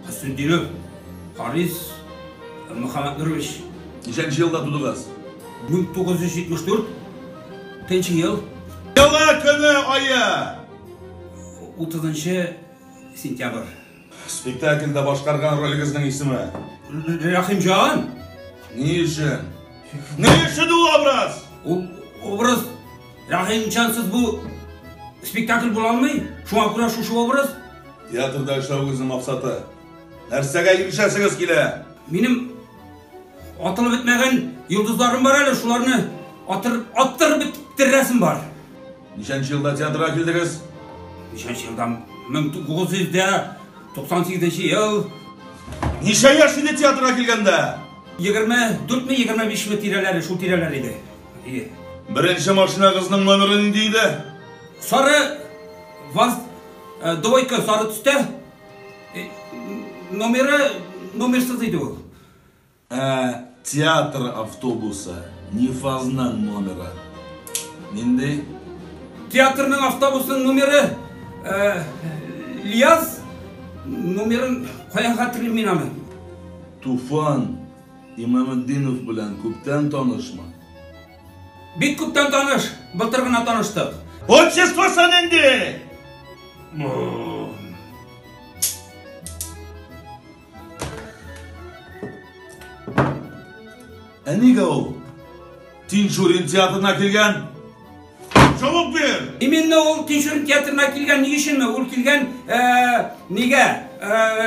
Хөснетдинов Харис Мөхәммәтнурович. Ничәнче елда тудыгыз? 1974 нче ел. Елы, көне, ае? 30 сентябрь. Спектакльдә башкарган ролегезнең исеме? Рәхимҗан. Ни өчен? Ни өчен ул образ? Ул образ Рәхимҗансыз бу спектакль була алмый. Шуңа күрә шушы образ. Театрда эшләвегезнең максаты? Нәрсәгә ирешәсегез килә? Минем атылып бетмәгән йолдызларым бар әле, шуларны атыр, аттырып бетерәсем бар. Ничәнче елда театрга килдегез? Ничәнче елда? 1998 ел. Ничә яшь иде театрга килгәндә? 24 ме, 25 ме тирәләре, шул тирәләр иде. Ие. Беренче машинагызның номеры нинди иде? Сары ВАЗ двойка сары төстә. Номеры номерсыз иде ул. Ә театр автобусы Нефазның номеры нинди? Театрның автобусының номеры Лияз номерын каян хәтерлим мин аны? Туфан Имаметдинов белән күптән танышмы? Бик күптән таныш, былтыр гына таныштык. Отчествосы нинди? Ә нигә ул Тинчурин театрына килгән? Җавап бир! Именно ул Тинчурин театрына килгән ни өченме? Ул килгән нигә?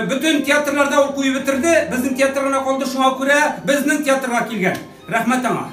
Бөтен театрларда ул куеп бетерде, безнең театр гына калды, шуңа күрә безнең театрга килгән. Рәхмәт аңа.